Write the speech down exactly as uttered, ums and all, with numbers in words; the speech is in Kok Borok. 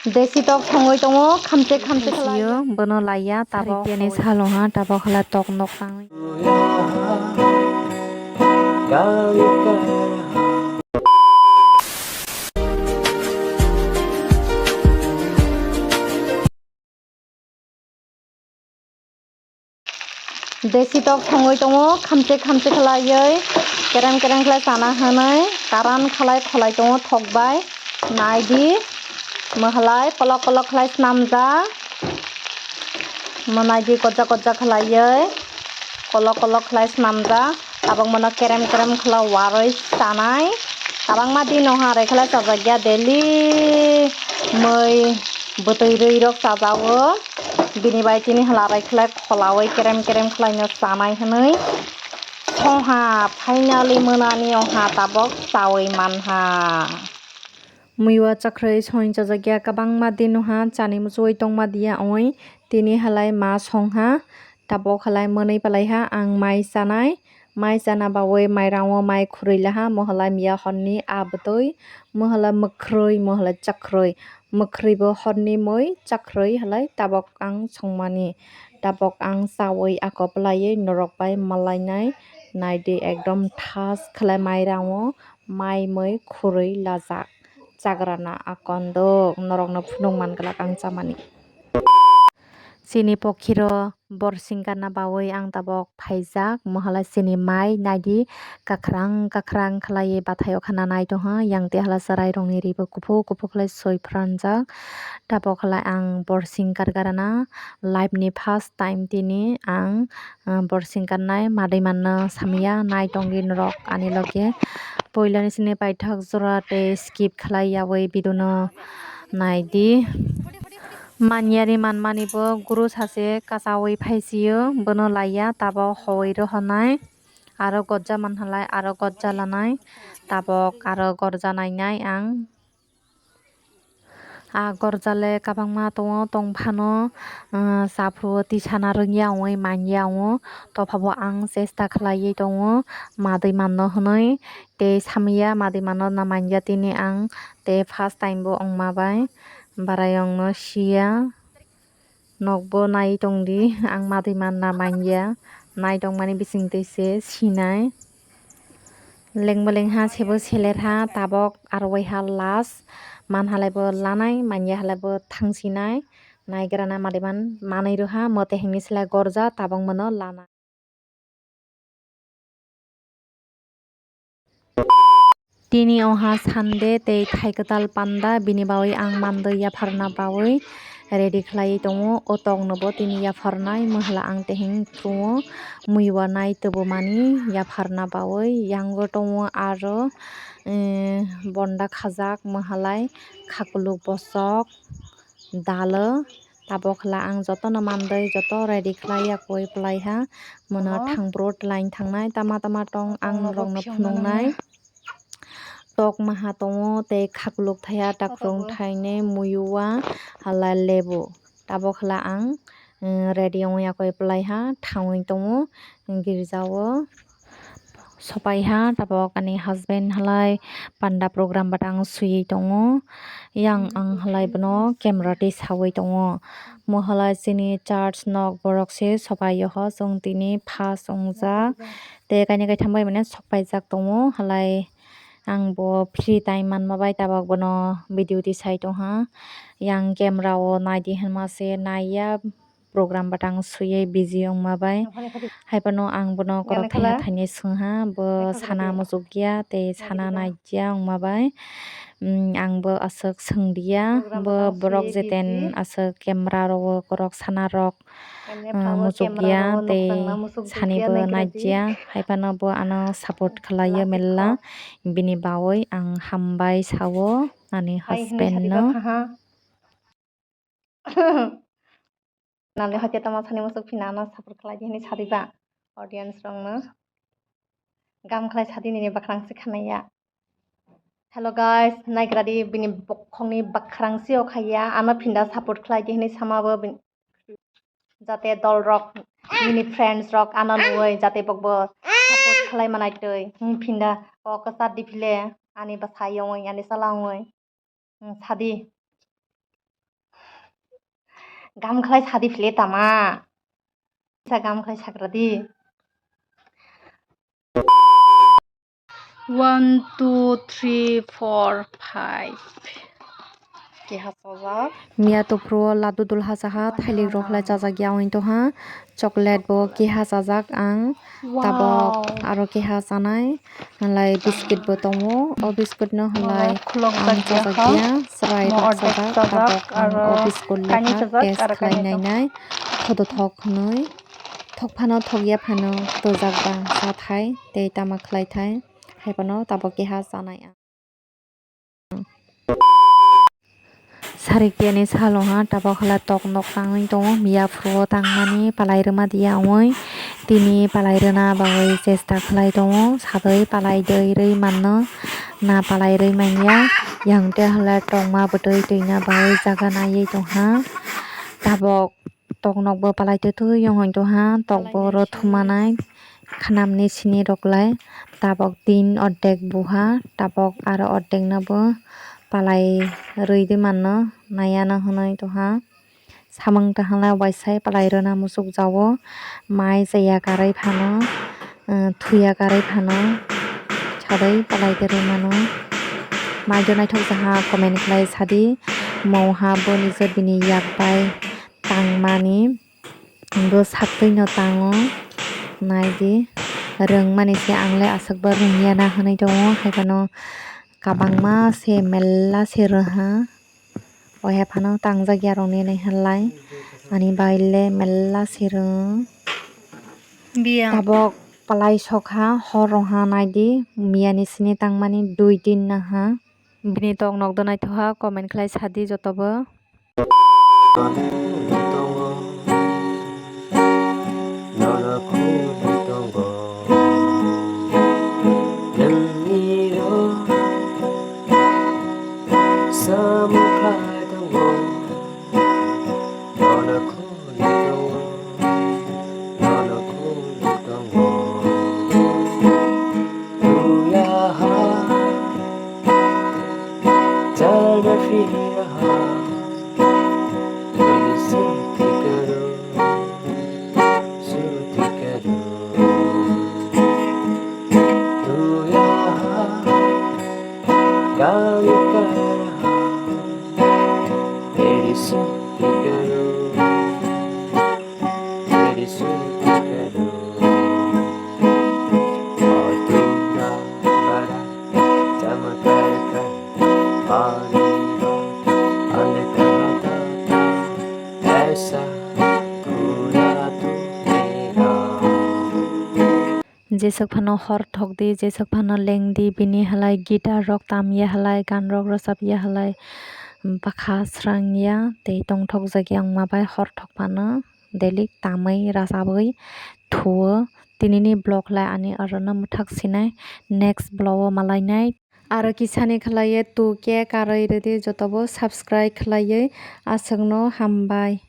Desi tok songwi tongo, khamchek khamchek khlai. Sio, bono laiya, tabok. Sarikya ni salo ha, tabok khala tok nok tangwi. Desi tok songwi tongo, khamchek khamchek khlaiwi, kerem kerem khlai chana hwnwi, karan khlai kholai tongo thok bai. Naidi, mwhlai kolok kolok khlai swnamjak. Mwnaidi koja koja khlaiwi, kolok kolok khlai swnamjak. Tabok mono kerem kerem khlai warwi chanai. Tabangma dino ha rai khlai chajakya daily mwi bwtwi rwi rok chajago. Bini bai tini hwla rai khlai kholawi kerem kerem khlaino chanai hwnwi songha, finally mwnani ongha tabok chawi manha. Muiwa chakhrai songwi chajakya kwbangma dino ha chani muchungwi tongma diya ongwi tini halai ma songha tabok halai mwnwi palaiha ang mai chanai. Mai chana bawi mairango mai khurui laha, mohalai miya horni a bwtwi, mohalai mwkhrui, mohalai chakhrai, mwkhruibo horni mui chakhrai halai tabok ang songmani. Tabok ang chawi ako pwlaiwi norok bai malainai. Naidi ekdom thas khlai mairango mai mui khurui lajak. Chagrana akondok norokno phunuk man glak ang chamani. Chini pokhiro borsing gana bawi ang tabok phaijak, mohala chini mai naidi kakrang kakrang khlaiwi bathai o khana nai tongha, yang tei hala chwrai rokni ribo kuphuk kuphuk khlai soi phranjak. Tabok khlai ang borsing gargarana life ni first time tini ang, ah, borsing garnai madai manna samya nai tongdi norok ani loge. Poilani sini paithak jora tei skip khlai yawi video no naidi. Manyari manmani bo guru sase kachawi phaisio, bono laiya tabok hoi rohornai, aro gojja manhalai aro gojja lanai, tabok aro gorja nainai ang. A gorja le kwbangma tongo, tongphano, ah, chaphuo tisana rwngya ongwi manya ongwo, tophabo ang chesta khlaiwi tongo madwi manno hwnwi. Tei samya madwi manno na manya tini ang, tei first time bo wngma bai barai wngno siya. Nokbo nai tongdi, ang madwi manna manya, nai tongmani bisingtwi se sinai. Lengbo lengha sebo selerha, tabok aro waiha last, manhalaibo lanai, manya halaibo thangsinai, naigrana madwi man manwi rwha, mote hengni slai gorja, tabok mono lana. Tini oha Sunday tei thai kwtal panda, bini bagwi ang mandwi yapharna bagwi ready khlaiwi tongo. O tokno bo tini yapharnai, mwhla ang teheng tongo, muiwa nai tubumani yapharna bagwi. Yango tongo aro, eh, bonda khajak, mwhalai, khakuluk bosok, dalo. Tabok khala ang jotono mandwi joto ready khlai yakwi pwlaiha. Mono thangphuru twlaini thangnai tama tama tong ang norokno phunuknai. Tok maha tongo tei khakluk thaiha takrung thainwi muiwa halai lebu. Tabok khala ang, eh, ready wngwi yakwi pwlaiha thangwi tongo girjao. Sopaiha tabok ani husband halai panda program batang swiwi tongo. Yang ang halai bono camera twi sawi tongo. Mo halai chini church nok borok se sopaio ho, chwng tini first wngjak. Tei kainwi kaitham bai mane sopaijak tongo halai. Ang bo free time manma bai tabok bono video twi sai tongha. Yang camera o naidi hinma se naiya. Program batang swiwi busy wngma bai. Hai phano ang bono korok thaiha thainwi swngha, bo sana muchukya tei sana naikya wngma bai. Mm, ang bo aswk swngdiya, bo borok jeten aswk camera rok o korok sana rok, ah, muchukya tei sanibo naikya. Hai phano bo ano support khlaio mela, bini bagwi ang hambai sao ani husband no. Nale hoite tamo sani muchuk phina ano support khlai di hwnwi sadi ba audience rokno. Gam khlai sadi nini bakrang se khanaiya. Hello guys, naigra di bini bokhokni bakrang se o khaiya, ano phinda support khlai di hwnwi sama bo bin-, jate dol rok nini friends rok ano nuwi jate bokbo support khlai manai twi. Hmm, phinda o kwchar di phile ani bwsa yongwi ani chala wngwi. Hmm, sadi. Gam khlai sadi phile tama. Sa gam khlai sakradi. One, two, three, four, five. Keha chajak. Miya topro ladu dulha saha, thailik rok lai chajak ya wng tongha. Chocolate bo keha chajak ang. Tabok aro keha chanai. Halai biscuit bo tongo. O biscuit no halai ang chajak ya. Chwrai rok chajak. Tabok ang o biscuit lekha test khlai nai nai. Khodo thok hwnwi. Thok phano thok ya phano tojak bang cha thai tei tama khlai thai. Hai phano tabok keha chanai ang. Sarikya ni salo ha tabok hala tok nok tangwi tongo, miya phuru o tangmani palai rwma diya wngwi tini palai rwna bagwi chesta khlai tongo, sadwi palai dwi rwi manno na palai rwi manya, yang te hala tongma bwtwi twina bagwi jaga naiwi tongha. Tabok tok nok bo palai twtwi yong tongha, tok bo ro thumanai khnamni sini rok lai, tabok tin ordek buha, tabok aro ordek no bo palai rwi di manno naiya no hwnwi tongha. Samung tanghala waisai palai rwna muchuk jago, mai chaya karwi phano, eh, thuya karwi phano, sadwi palai de rwi mano. Mai do naithok jaha comment khlai sadi, mungha bo nijor bini yak bai tangmani. Bo saktwi no tango, naidi rwngmani se ang le aswk bo rwngya na hwnwi tongo, hai phano kabangma se mela se rwha, oya phano tangjak ya rok nini halai ani bai le mela se rwng. Tabok palai sokha hor rwha naidi, miya ni sini tangmani dui din naha. Bini tok nok do naithoha comment khlai sadi jotobo. Jeswk phano hor thok di, jeswk phano leng di, bini halai guitar rok tam ya halai, gan rok rwchap ya halai, bwkha srang ya tei tongthok jak ya wngma bai hor thok phano daily tamwi rwchabwi thuo. Tinini vlog lai ani orono mwthak sinai, next vlog o malainai. Aro kisani khlaiwi two K karwi rwdi, jotobo subscribe khlaiwi aswkno hambai.